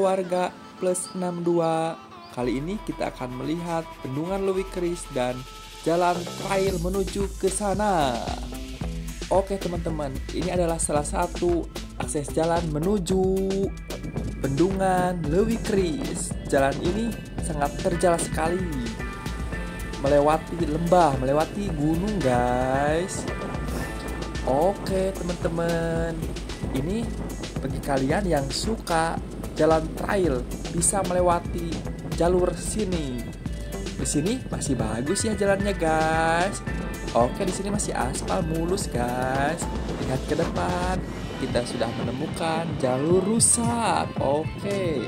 warga plus 62. Kali ini kita akan melihat Bendungan Leuwikeris dan jalan trail menuju ke sana. Oke teman-teman, ini adalah salah satu akses jalan menuju Bendungan Leuwikeris. Jalan ini sangat terjal sekali, melewati lembah, melewati gunung guys. Oke teman-teman, ini bagi kalian yang suka jalan trail bisa melewati jalur sini. Di sini masih bagus ya jalannya guys. Oke, di sini masih aspal mulus guys. Lihat ke depan, kita sudah menemukan jalur rusak. Oke,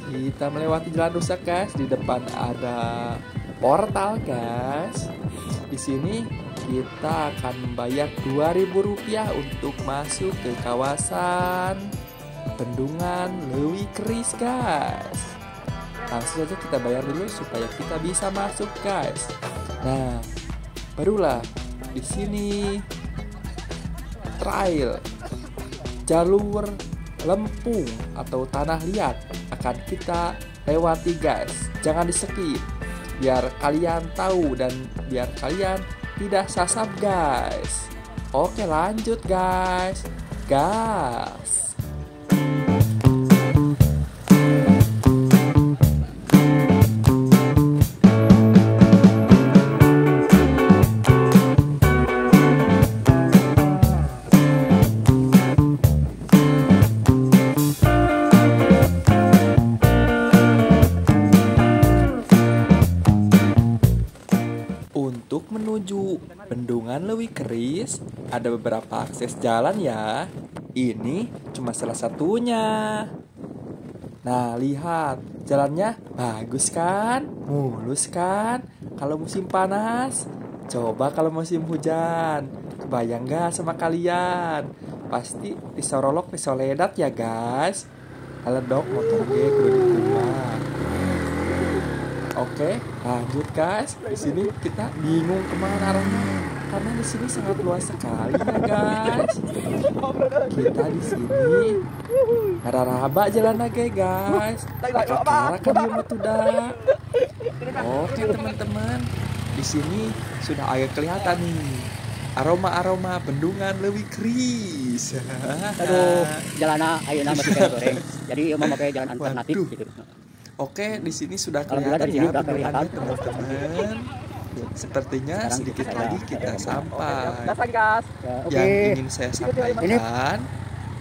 kita melewati jalan rusak guys. Di depan ada portal guys. Di sini kita akan membayar Rp2.000 untuk masuk ke kawasan Bendungan Leuwikeris guys. Langsung saja kita bayar dulu supaya kita bisa masuk guys. Nah, barulah di sini trail jalur lempung atau tanah liat akan kita lewati guys. Jangan di skip biar kalian tahu dan biar kalian tidak sasap guys. Oke, lanjut guys. Gas. Untuk menuju Bendungan Leuwikeris ada beberapa akses jalan ya. Ini cuma salah satunya. Nah, lihat jalannya bagus kan? Mulus kan? Kalau musim panas, coba kalau musim hujan. Kebayang gak sama kalian? Pasti disorolok, disoledat ya guys. Haledok motor ge kudu dikumat. Oke, lanjut guys. Di sini kita bingung kemana arahnya karena di sini sangat luas sekali ya guys. Kita di sini raba jalan lagi guys. Kakak ka dieu mah tuh. Oke teman-teman, di sini sudah agak kelihatan nih aroma-aroma Bendungan Leuwikeris. Aduh, jalanna ayeuna masih kayak goreng. Jadi ieu mah make jalan alternatif gitu. Oke, di sini sudah kelihatan ya bendungannya teman-teman. Sepertinya sedikit lagi kita sampai. Yang ingin saya sampaikan,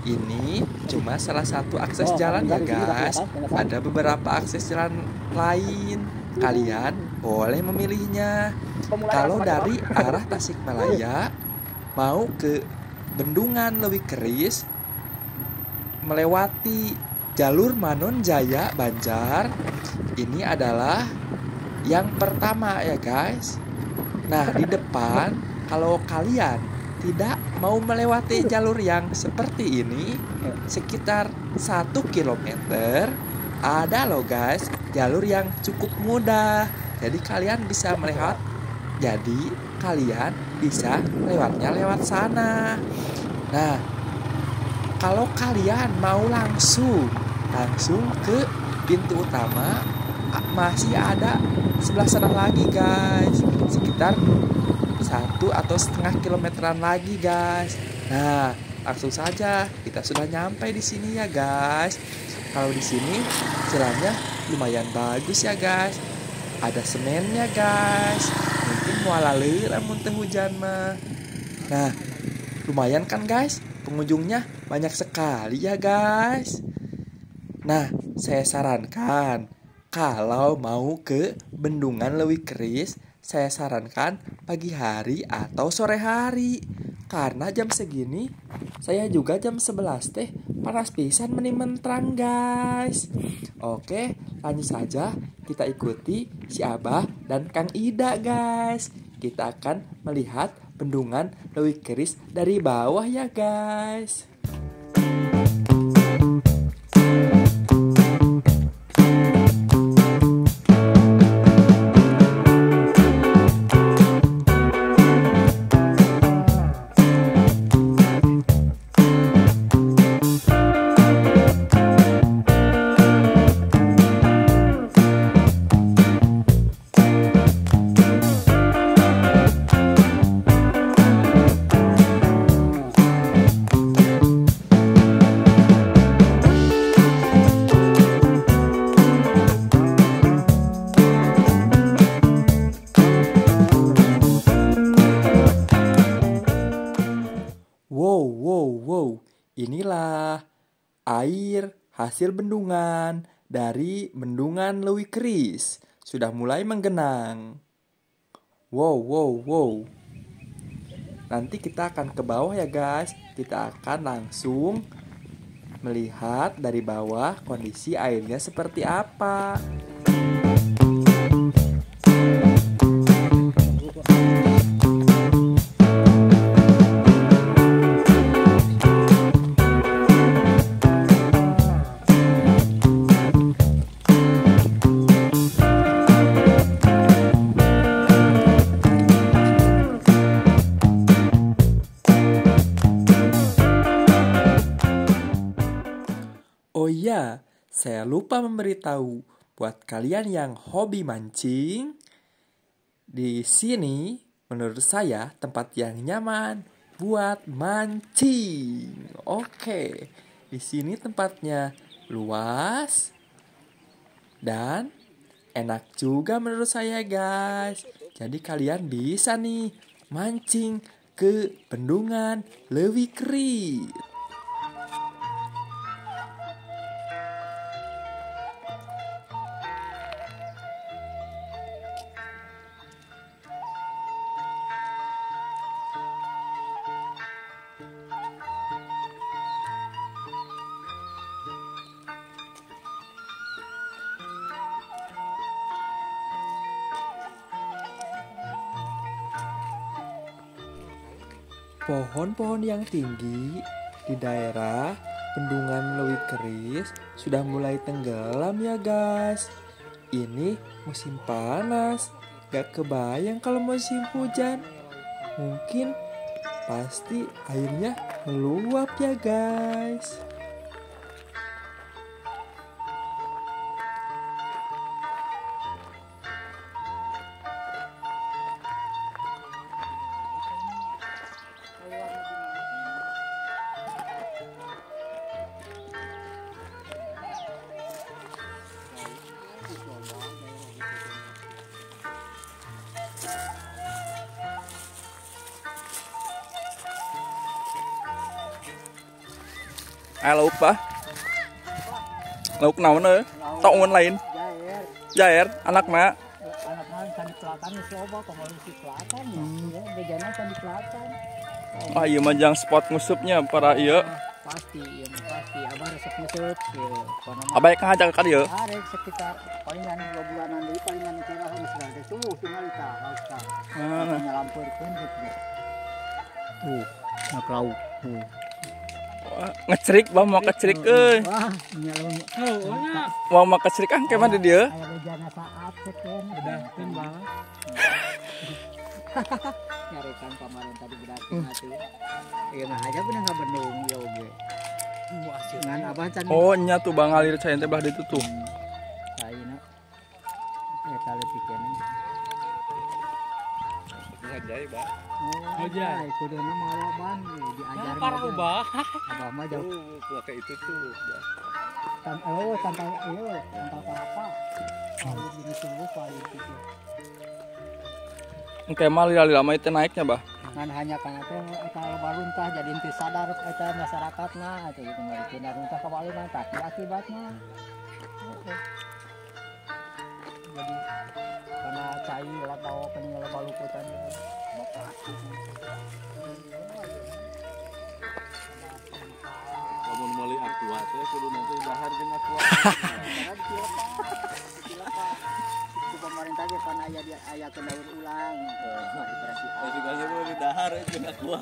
ini cuma salah satu akses jalan ya guys. Ada beberapa akses jalan lain. Kalian boleh memilihnya. Kalau dari arah Tasikmalaya mau ke Bendungan Leuwikeris melewati jalur Manonjaya Banjar, ini adalah yang pertama ya guys. Nah, di depan kalau kalian tidak mau melewati jalur yang seperti ini, sekitar 1 km ada loh guys jalur yang cukup mudah. Jadi kalian bisa melihat, jadi kalian bisa lewatnya lewat sana. Nah, kalau kalian mau langsung ke pintu utama, masih ada sebelah sana lagi guys, sekitar 1 atau setengah kilometeran lagi guys. Nah, langsung saja kita sudah nyampe di sini ya guys. Kalau di sini jalannya lumayan bagus ya guys, ada semennya guys. Mungkin mualaleun lamun teu hujan mah. Nah, lumayan kan guys, pengunjungnya banyak sekali ya guys. Nah, saya sarankan kalau mau ke Bendungan Leuwikeris, saya sarankan pagi hari atau sore hari. Karena jam segini, saya juga jam 11 teh panas pisan meni menterang guys. Oke, lanjut saja kita ikuti si Abah dan Kang Ida guys. Kita akan melihat Bendungan Leuwikeris dari bawah ya guys. Air hasil bendungan dari Bendungan Leuwikeris sudah mulai menggenang. Wow, wow, wow. Nanti kita akan ke bawah ya guys. Kita akan langsung melihat dari bawah kondisi airnya seperti apa. Oh iya, saya lupa memberitahu buat kalian yang hobi mancing, di sini menurut saya tempat yang nyaman buat mancing. Oke, di sini tempatnya luas dan enak juga menurut saya guys. Jadi kalian bisa nih mancing ke Bendungan Leuwikeris. Pohon-pohon yang tinggi di daerah Bendungan Leuwikeris sudah mulai tenggelam ya guys. Ini musim panas, gak kebayang kalau musim hujan. Mungkin pasti airnya meluap ya guys. Lauk pak, lauk naon euy? Tok lain. Jair, anak mak. Anak mah sandi pelatan coba komo si pelatan ya. Bejana sandi pelatan. Ah ieu mah jang spot ngusupnya para ieu. Pasti ieu mah pasti abah resep ngusup ieu. Abah ka ngajak ka dieu. Arek sekitar palingan 2 bulanan deui palingan kira geus teh tuh tinggal tah lauk tah. Nyalampeurkeun gitu. Tuh, nak lauk. Tuh. Ngecerik bah mau kecerik euy. Wah, mau mau kecerik ah ke mana di dieu? Aya bejana saat seken bedahkeun banget. Nyarekan kamarin tadi bedahkeun atuh. Ieu mah aja bener ngabendung ieu oge. Ngan abah can. Oh, nya tuh bang ngalir cai teh belah ditu tuh. Caina. Eta leutik keneh. Ngajai, Bah. Ngajai, kuduna mawa ban diajar. Parah ubah. Abah mah jauh. Tuh, kayak itu tuh. Oh, tangkal ieu, tangkal kelapa. Kalau gini sungguh paling gitu. Engke mah lila-lila mah itu naiknya, Bah. Ngan hanya kana teh eta loba runtah jadi henteu sadar eta masyarakatna atuh gitu mah dina runtah kabalik mah tah akibatna. Jadi karena cai atau peninggal balukutan gitu. Lamun meuli aqua teh kudu nanti dahar jeung aqua. Ku pemerintah ge pan aya dia aya daur ulang. Dikasih meuli dahar jeung aqua.